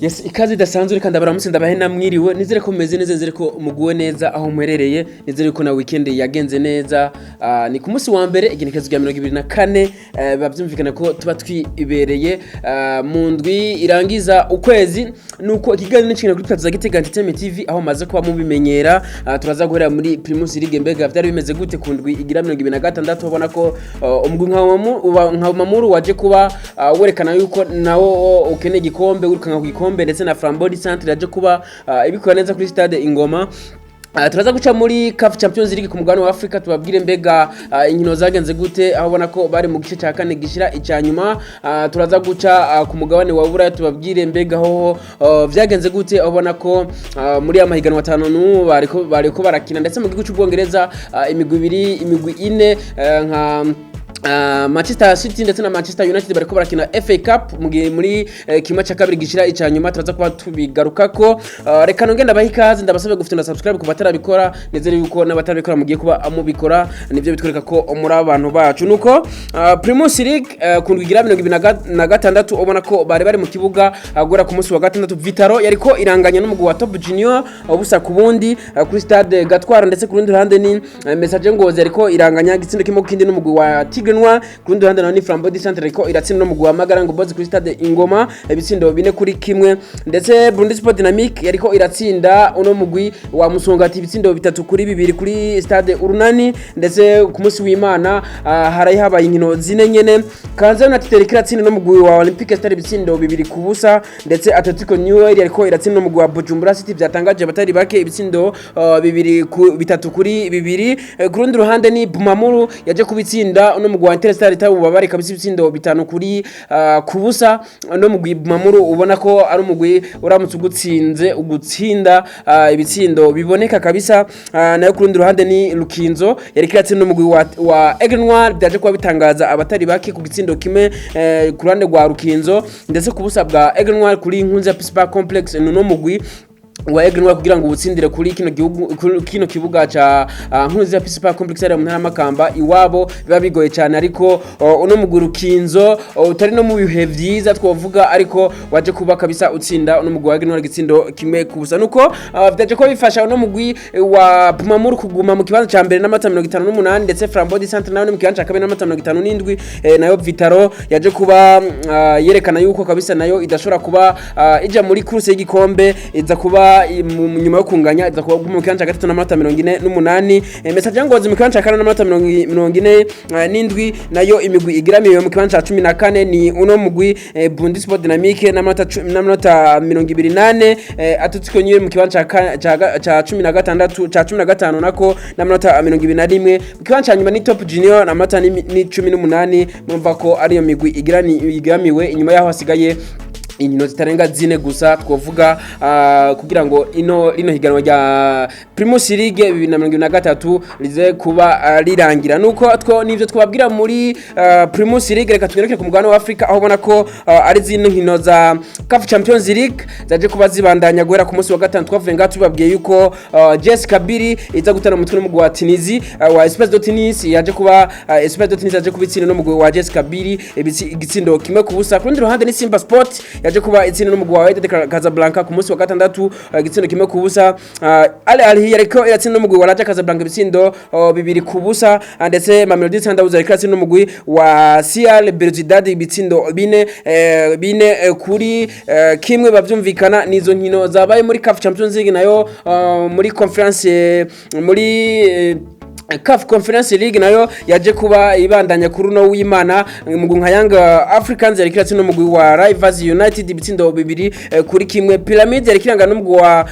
Yes, ikaze idasanzwe. Reka ndabaramutse, ndabahe namwiriwe. Nizere ko mumeze neza, nizere ko muguwe neza aho muherereye, nizere ko na weekend yagenze neza. Ni ku munsi wa mbere, igenekerezo rya 24. Biba byumvikana ko tuba twibereye mu ndwi irangiza ukwezi. Nuko ikiganiro n'ikintu kuri plateau za Gitega Entertainment TV, aho maze kuba mubimenyera. Turaza guhera muri Primus League. Mbega vyari bimeze gute ku ndwi igira 26? Ubona ko umugwi nka Mamuru waje kuba werekana yuko nawo ukeneye igikombe, wirukanka ku gikombe, ndetse na Flambeau Centre yaje kuba ibikora neza kuri stade Ingoma. Turaza guca muri CAF Champions League ku mugabane wa Africa, tubabwire mbega inkino zagenze gute, aho ubona ko bari mu gice cya kane gishira icya nyuma. Turaza guca ku mugabane wa Buraya, tubabwire mbega hoho vyagenze gute, aho ubona ko muri amahiganwa atanu n'ubu bariko barakina, ndetse mu gihugu cy'Ubwongereza imigwi ibiri, imigwi ine, nka Manchester City ndetse na Manchester United bariko barakina FA Cup mu gihe muri kimwe cya kabiri gishira icya nyuma. Turaza kuba tubigarukako. Reka nongere ndabaha ikaze, ndabasabe gufite subscribe ku batarabikora. Nizere yuko n'abatarabikora mugiye kuba mubikora, nivyo bitwereka ko muri abantu bacu. Nuko Primus League ku ndwi igira 26, ubona ko bari mu kibuga guhera ku munsi wa gatandatu. Vital'O yariko iranganya n'umugwi wa Top Junior 0-0 kuri stade Gatwaro, ndetse ku rundi ruhande ni Messager Ngozi yariko iranganya igitsindo kimwe ku kindi n'umugwi wa Tigre Noir. Ku rundi ruhande naho ni Flambeau du Centre yariko iratsinda n'umugwi wa Magarango Boys kuri stade Ingoma ibitsindo 4-1, ndetse Burundi Sport Dynamic yariko iratsinda uno mugwi wa Musongati ibitsindo 3-2 kuri stade Urunani. Ndetse ku munsi w'Imana harayi habaye inkino zine nyene. Kayanza United yariko iratsinda n'umugwi wa Olympique Star ibitsindo 2-0, ndetse Atletico New yariko iratsinda n'umugwi wa Bujumbura City, byatangaje abatari bake, ibitsindo 3-2. Ku rundi ruhande ni Bumamuru yaje kubitsinda uno mugwi wa Interstar itabubabare kabisa, ibitsindo 5 ku busa. No mugwi Bumamuru ubona ko ari umugwi uramutse ugutsinze ugutsinda ibitsindo biboneka kabisa. Nayo ku rundi ruhande ni Rukinzo yariko iratsinda umugwi wa Aigle Noir, byaje kuba bitangaza abatari bake, ku gitsindo kimwe ku ruhande rwa Rukinzo, ndetse ku busa bwa Aigle Noir kuri Nkunzi ya Peace Park Complex. Nuno mugwi wa Aigle Noir, kugira ngo utsindire kuri kino gihugu, kuri kino kibuga ca Nkunzi ya Peace Park Complex ari mu ntara y'Amakamba iwabo, biba bigoye cyane. Ariko uno mugwi Rukinzo utari no mu bihe vyiza twovuga, ariko waje kuba kabisa utsinda uno mugwi wa Aigle Noir igitsindo 1-0. Nuko vyaje kuba bifasha uno mugwi wa Bumamuru kuguma mu kibanza ca mbere n'amanota 58, ndetse Flambeau du Centre nawe ni mu kibanza ca kabiri n'amanota 57. Nayo Vital'O yaje kuba yerekana yuko kabisa nayo idashobora kuba ija muri course y'igikombe, iza kuba nyuma yo kunganya, iza kuba mu kibanza ca gatatu n'amanota 48. Messager Ngozi mu kibanza ca kane n'amanota 47. Nayo imigwi igeramiwe mu kibanza ca 14 ni uno mugwi Burundi Sport Dynamique n'amanota 24, Atletico New mu kibanza ca 16, ca 15 nako, n'amanota 21. Mu kibanza ca nyuma ni Top Junior n'amanota ni 18. Murumva ko ariyo migwi igeramiwe. Inyuma yaho hasigaye inkino zitarenga zine gusa twovuga kugira ngo ino rino higanwa rya Primus League 2023 rize kuba rirangira. Nuko two nivyo twabwira muri Primus League. Reka tugerekere ku mugabane wa Afrika, aho ubona ko ari zino nkino za CAF Champions League zaje kuba zibandanya guhera ku munsi wa gatanu. Twavuye ngaha tubabwiye yuko JS Kabylie iza gutana umutwe n'umugwi wa Tunisie, wa Esperance de Tunis. Yaje kuba Esperance de Tunis yaje kubitsinda n'umugwi wa JS Kabylie igitsindo 1-0. Ku rundi ruhande ni Simba Sport yaje kuba itsinda n'umugwi wa Wydad Casablanca ku munsi wa gatandatu igitsindo 1-0. Al Ahly yariko iratsinda n'umugwi wa Raja Casablanca ibitsindo 2-0, ndetse Mamelodi Sundowns yariko iratsinda n'umugwi wa CR Belouizdad ibitsindo 4-1. Bavyumvikana nizo nkino zabaye muri CAF Champions League. Nayo muri conference, muri CAF Conference League nayo yaje kuba ibandanya kuri uno w'Imana. Mugwi nka Young Africans yariko iratsinda n'umugwi wa Rivers United ibitsindo 2-1. Pyramid yariko irangana n'umugwi wa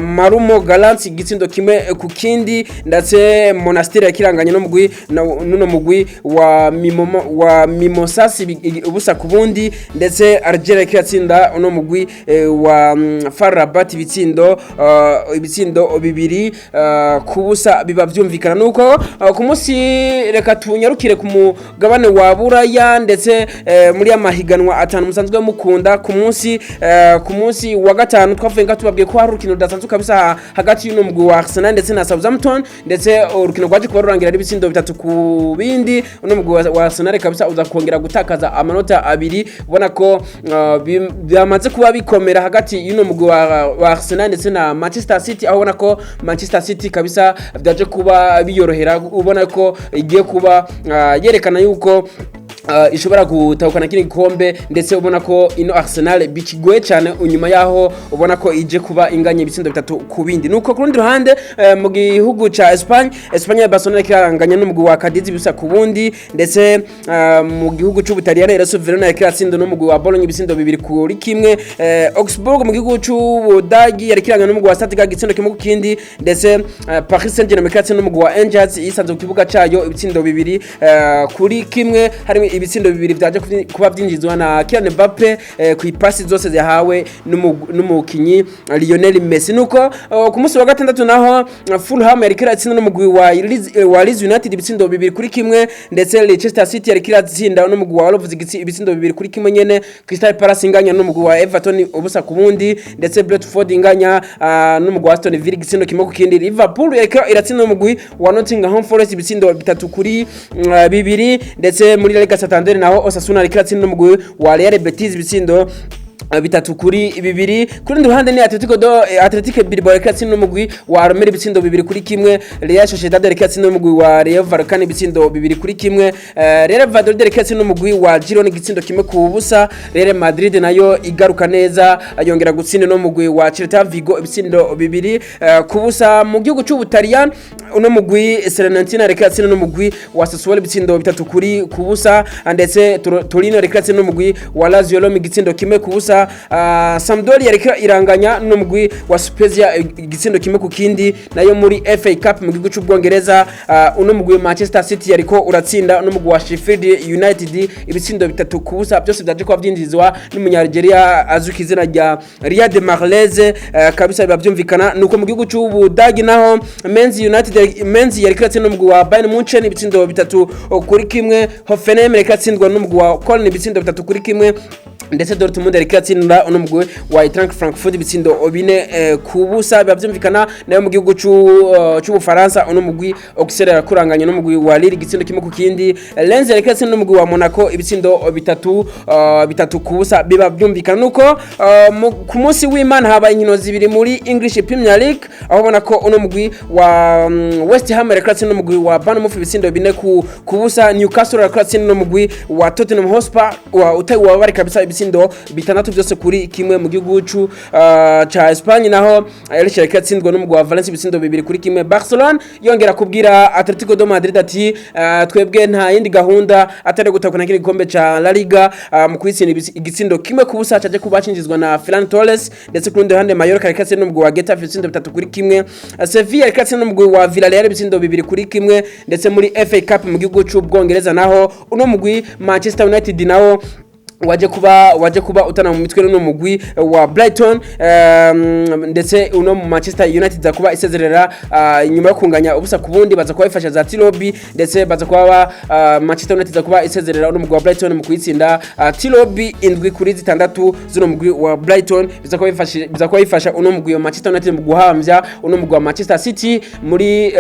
Marumo Gallants igitsindo 1-0, ndetse Monastir yariko iranganya n'umugwi n'uno mugwi wa Mimomo wa Mimosas 0-0, ndetse Algeria yariko iratsinda uno mugwi wa FAR Rabat ibitsindo 2-0. Biba vyumvikana nuko Nuko ku munsi, reka tunyarukire ku mugabane wa Buraya, ndetse muri amahiganwa atanu musanzwe mukunda. Ku munsi wa gatanu twavuye nga tubabwiye ko hari urukino rudasanzwe kabisa hagati y'uno mugwi wa Arsenal ndetse na Southampton, ndetse urukino rwaje kuba rurangira ari ibitsindo 3 ku bindi. Uno mugwi wa Arsenal kabisa uza kongera gutakaza amanota 2. Ubona ko byamaze kuba bikomera hagati y'uno mugwi wa Arsenal ndetse na Manchester City, aho ubona ko Manchester City kabisa byaje kuba biyorohera, ubona ko igiye kuba yerekana yuko ishobora gutahukana kino gikombe, ndetse ubona ko ino Arsenal bikigoye cyane inyuma yaho ubona ko ije kuba inganye ibitsindo 3 ku bindi. Nuko ku rundi ruhande, mu gihugu ca Espagne ya Barcelona kiranganya n'umugwi wa Cadiz 0 ku bundi, ndetse mu gihugu c'Ubutaliyani Hellas Verona kiratsinda n'umugwi wa Bologna ibitsindo 2 kuri 1. Augsburg mu gihugu c'Ubudagi yari kiranganya n'umugwi wa Stuttgart igitsindo 1 ku kindi, ndetse Paris Saint-Germain kiratsinda n'umugwi wa Angers yisanze ku kibuga cayo ibitsindo 2 kuri 1, harimo ibitsindo 2 vyaje kuba vyinjizwa na Kylian Mbappe ku ipasi zose yahawe n'umukinyi Lionel Messi. Nuko ku munsi wa gatandatu naho, Fulham yari kiratsinda n'umugwi wa Leeds United ibitsindo 2 kuri 1, ndetse Leicester City yari kiratsinda n'umugwi wa Wolves ibitsindo 2 kuri 1 nyene. Crystal Palace inganya n'umugwi wa Everton 0 ku bundi, ndetse Brentford inganya n'umugwi wa Aston Villa igitsindo 1 ku kindi. Liverpool yariko iratsinda n'umugwi wa Nottingham Forest ibitsindo 3 kuri 2, ndetse muri La Liga Santander naho Osasuna yariko iratsinda n'umugwi wa Real Betis ibitsindo 3 kuri 2. Kuri rundi ruhande ni Athletic Bilbao yariko iratsinda n'umugwi wa Almeria ibitsindo 2 kuri 1. Real Sociedad yariko iratsinda n'umugwi wa Rayo Vallecano ibitsindo 2 kuri 1. Real Valladolid yariko iratsinda n'umugwi wa Girona igitsindo 1 ku busa. Real Madrid nayo igaruka neza, yongera gutsinda n'umugwi wa Celta Vigo ibitsindo 2 ku busa. Mu gihugu c'Ubutaliyani uno mugwi Salernitana yariko iratsinda n'umugwi wa Sassuolo ibitsindo 3 kuri ku busa, ndetse Torino yariko iratsinda n'umugwi wa Lazio Roma igitsindo 1 ku busa. Sampdoria yariko iranganya n'umugwi wa Spezia igitsindo 1 ku kindi. Nayo muri FA Cup mu gihugu c'Ubwongereza, uno mugwi wa Manchester City yariko uratsinda n'umugwi wa Sheffield United ibitsindo 3 ku busa, byose byaje kuba byinjizwa n'umunyalgeria azwi ku izina rya Riyad Mahrez. Kabisa biba byumvikana. Nuko mu gihugu c'Ubudagi naho Mainz United, Mainz yariko iratsinda n'umugwi wa Bayern Munchen ibitsindo 3 kuri 1. Hoffenheim yariko iratsindwa n'umugwi wa Köln ibitsindo 3 kuri 1, ndetse Dortmund yariko iratsinda uno mugwi wa Eintracht Frankfurt ibitsindo 4 ku busa. Biba byumvikana. Nayo mu gihugu c'Ubufaransa uno mugwi Auxerre yakuranganye n'umugwi wa Lille igitsindo 1 ku kindi. Lens yariko iratsinda n'umugwi wa Monaco ibitsindo 3 ku busa. Biba byumvikana. Nuko ku munsi w'Imana habaye inkino zibiri muri English Premier League, aho ubona ko uno mugwi wa West Ham yariko iratsinda n'umugwi wa Bournemouth ibitsindo 4 ku busa. Newcastle yariko iratsinda n'umugwi wa Tottenham Hotspur wa utaye bari kabisa ibitsindo 6 byose kuri 1. Mu gihugu ca Espagne naho Elche yariko iratsindwa n'umugwi wa Valencia ibitsindo 2 kuri 1. Barcelona yongera kubwira Atletico de Madrid ati twebwe nta yindi gahunda atari gutahukana kino gikombe ca La Liga, mu kwitsinda igitsindo 1 ku busa caje kuba cinjizwa na Ferran Torres, ndetse ku rundi ruhande Mallorca yariko iratsinda n'umugwi wa Getafe ibitsindo 3 kuri 1. Sevilla yariko iratsinda n'umugwi wa Villarreal ibitsindo 2 kuri 1, ndetse muri FA Cup mu gihugu c'Ubwongereza naho uno mugwi Manchester United nawo waje kuba utana mu mitwe n'uno mugwi wa Brighton, ndetse uno mu Manchester United za kuba isezerera inyuma yo kunganya 0 ku bundi, baza kuba bifasha za Tirobi, ndetse baza kuba Manchester United za kuba isezerera uno mugwi wa Brighton mu kuyitsinda Tirobi 7 kuri 6 z'uno mugwi wa Brighton. Biza kuba bifasha uno mugwi wa Manchester United mu guhamvya uno mugwi wa Manchester City muri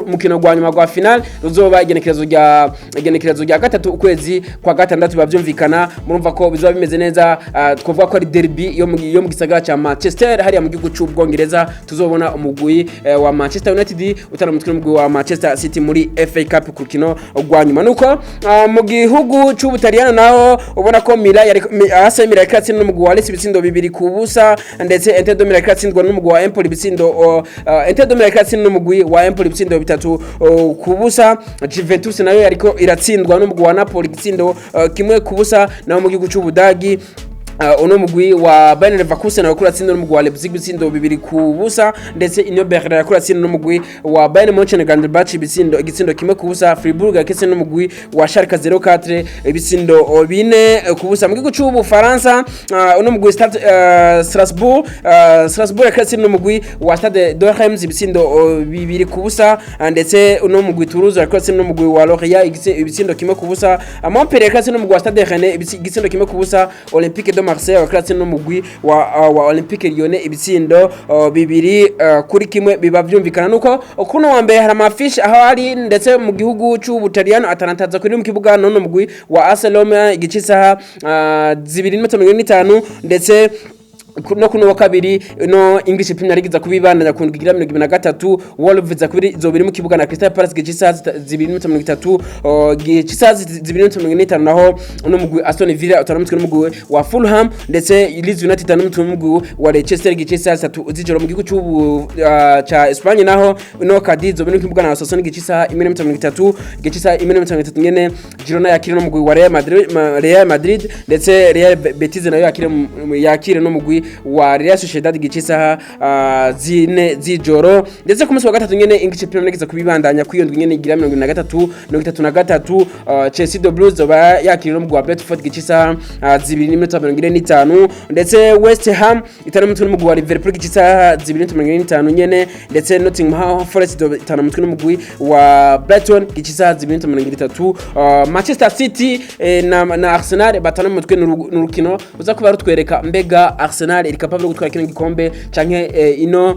mukino gwa nyuma gwa final ruzoba igenekerezo rya 3 ukwezi kwa gatandatu. Biba byumvikana, murumva ko bizoba bimeze neza. Twavuga ko ari derby yo mu gisagara ca Manchester hariya mu gihugu c'Ubwongereza. Tuzobona umugwi wa Manchester United utana mutwe n'umugwi wa Manchester City muri FA Cup ku rukino rwa nyuma. Nuko mu gihugu c'Ubutaliyano naho ubona ko Milan yari AC Milan yariko iratsinda n'umugwi wa Lecce ibitsindo 2 ku busa, ndetse Inter de Milan yariko iratsindwa n'umugwi wa Empoli ibitsindo Inter de Milan yariko iratsinda n'umugwi wa Empoli ibitsindo 3 ku busa. Juventus nayo yariko iratsindwa n'umugwi wa Napoli igitsindo 1 ku busa. Naho mu gihugu c'Ubudagi Uno mugwi wa Bayer Leverkusen wakura atsinda n'umugwi wa Leipzig ibitsindo 2-0, ndetse Union Berlin yakura atsinda n'umugwi wa Bayern Mönchengladbach igitsindo 1-0. Fribourg yaketse n'umugwi wa Schalke 04 ibitsindo 4-0. Mu gihugu c'Ubufaransa, uno mugwi Stade Strasbourg yaketse atsinda n'umugwi wa Stade de Reims ibitsindo 2-0, ndetse uno mugwi Toulouse yaketse atsinda n'umugwi wa Lorient ibitsindo 1-0. Montpellier yaketse atsinda n'umugwi wa Stade Rennais igitsindo 1-0. Olympique de Marseille yaketse atsinda n'umugwi wa Olympique Lyonnais ibitsindo 2-1. Biba vyumvikana nuko kuno wa mbere hari ama affiches aho ari, ndetse mu gihugu c'Ubutaliyano Atalanta aza kuri mu kibuga none mugwi wa AS Roma igice isaha 2:45, ndetse no kuno wa kabiri no English Premier League za kubibandanya ku ndwi igira 23. Wolves za kubiri zobiri mu kibuga na Crystal Palace gice isaha 2:30. Gice isaha 2:45 naho uno mugwi Aston Villa utaramutwe n'umugwi wa Fulham, ndetse Leeds United utaramutwe n'umugwi wa Leicester gice isaha 3 z'ijoro. Mu gihugu c'ubu ca Espagne naho no Cadiz zobiri mu kibuga na Osasuna gice isaha 1:30. Gice isaha 1:30 nyene Girona yakire n'umugwi wa Real Madrid, Real Madrid, ndetse Real Betis nayo yakire n'umugwi wa Real Sociedad gice isaha 4 z'ijoro. Ndetse ku munsi wa gatatu nyene English Premier League za kubibandanya kwiyo ndwi nyene igira 23 33, Chelsea the Blues zoba yakire n'umugwi wa Brentford gice isaha 2:45, ndetse West Ham itana mutwe n'umugwi wa Liverpool gice isaha 2:45 nyene, ndetse Nottingham Forest itana mutwe n'umugwi wa Brighton gice isaha 2:30. Manchester City na Arsenal batana mutwe n'urukino uza kuba rutwereka mbega Arsenal iri capable gutwara kino gikombe canke ino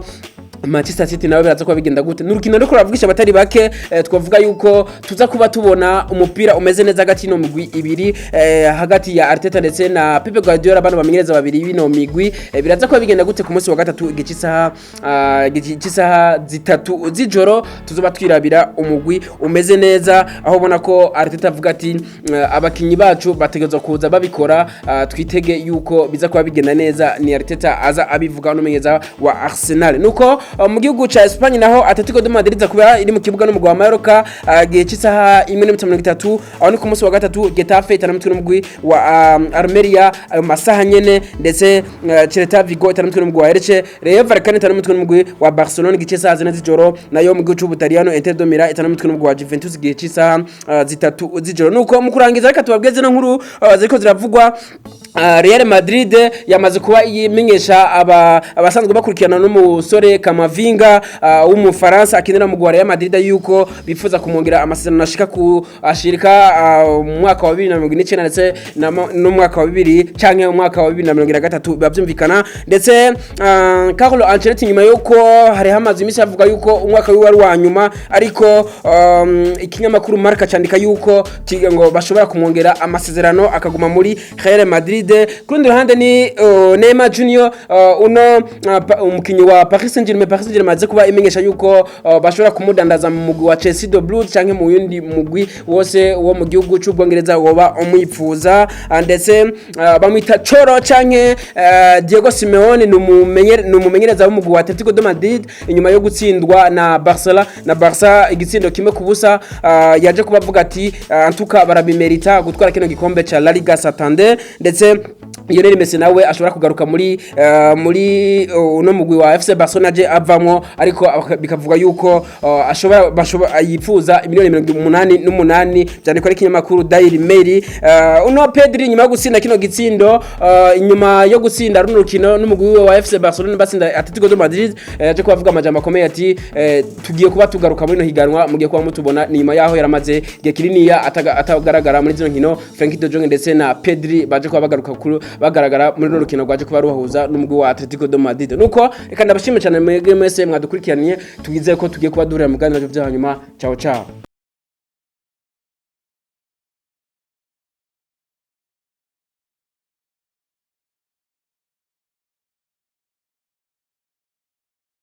Manchester City nawe biraza kuba bigenda gute. Ni urukino ruriko ruravugisha abatari bake. Twavuga yuko tuza kuba tubona umupira umeze neza hagati y'ino migwi ibiri, hagati ya Arteta ndetse na Pep Guardiola, bano bamenyereza babiri b'ino migwi. Biraza kuba bigenda gute ku munsi wa gatatu igice cy'isaha 3 z'ijoro? Tuzoba twirabira umugwi umeze neza, aho ubona ko Arteta avuga ati abakinyi bacu bategerezwa kuza babikora, twitege yuko biza kuba bigenda neza. Ni Arteta aza abivuga, n'umumenyereza wa Arsenal. Nuko mu gihugu ca Espagne naho Atletico de Madrid iza kuba iri mu kibuga n'umugwi wa Mallorca gihe cy'isaha 1:30, aho ni ku munsi wa gatatu. Getafe itana mutwe n'umugwi wa Almeria ayo masaha nyene, ndetse Celta Vigo itana mutwe n'umugwi wa Elche. Rayo Vallecano itana mutwe n'umugwi wa Barcelona igice cy'isaha 4 z'ijoro. Nayo mu gihugu c'Ubutaliyano Inter de Milan itana mutwe n'umugwi wa Juventus igihe cy'isaha 3 z'ijoro. Nuko mu kurangiza, reka tubabwize no nkuru ziriko ziravugwa. Real Madrid yamaze kuba yimenyesha abasanzwe bakurikirana n'umusore Kamavinga w'Umufaransa akinira mu Real Madrid yuko bifuza kumwongera amasezerano ashika ku ashirika mu mwaka wa 2019 ndetse n'umwaka wa 20 canke umwaka wa 2023, biba byumvikana. Ndetse Carlo Ancelotti, nyuma yuko hari hamaze iminsi avuga yuko umwaka wiwe ari wa nyuma, ariko ikinyamakuru Marca candika yuko ngo bashobora kumwongera amasezerano akaguma muri Real Madrid. Ku rundi ruhande ni Neymar Junior, uno umukinyi wa Paris Saint-Germain. Paris Saint-Germain amaze kuba imenyesha yuko bashobora kumudandaza mu mugwi wa Chelsea the Blues canke mu yundi mugwi wose wo mu gihugu c'Ubwongereza woba umwipfuza. Ndetse bamwita Cholo canke Diego Simeone, ni umumenyereza w'umugwi wa Atletico de Madrid. Inyuma yo gutsindwa na Barcelona na Barca igitsindo 1-0, yaje kuba avuga ati antuka barabimerita gutwara kino gikombe ca La Liga Santander. Ndetse Lionel Messi nawe ashobora kugaruka muri uno mugwi wa FC Barcelona aje avamwo, ariko bikavuga yuko ashobora bashobora yifuza miliyoni 88, byandikwa n'ikinyamakuru Daily Mail. Uno Pedri, nyuma yo gutsinda kino gitsindo, inyuma yo gutsinda runo rukino n'umugwi wiwe wa FC Barcelona batsinda Atletico de Madrid, yaje kubavuga amajambo akomeye ati tugiye kuba tugaruka muri no higanwa, mugiye kuba mutubona. Ni nyuma yaho yaramaze igihe kininiya atagaragara muri zino nkino. Frenkie de Jong ndetse na Pedri baje kuba bagaruka kuri bagaragara muri runo rukino rwaje kuba rubahuza n'umugwi wa Atletico de Madrid. Nuko reka ndabashimire cyane mwebwe mwese mwadukurikiraniye, tugizeye ko tugiye kuba duhurira mu biganiro byo hanyuma. Ciao ciao.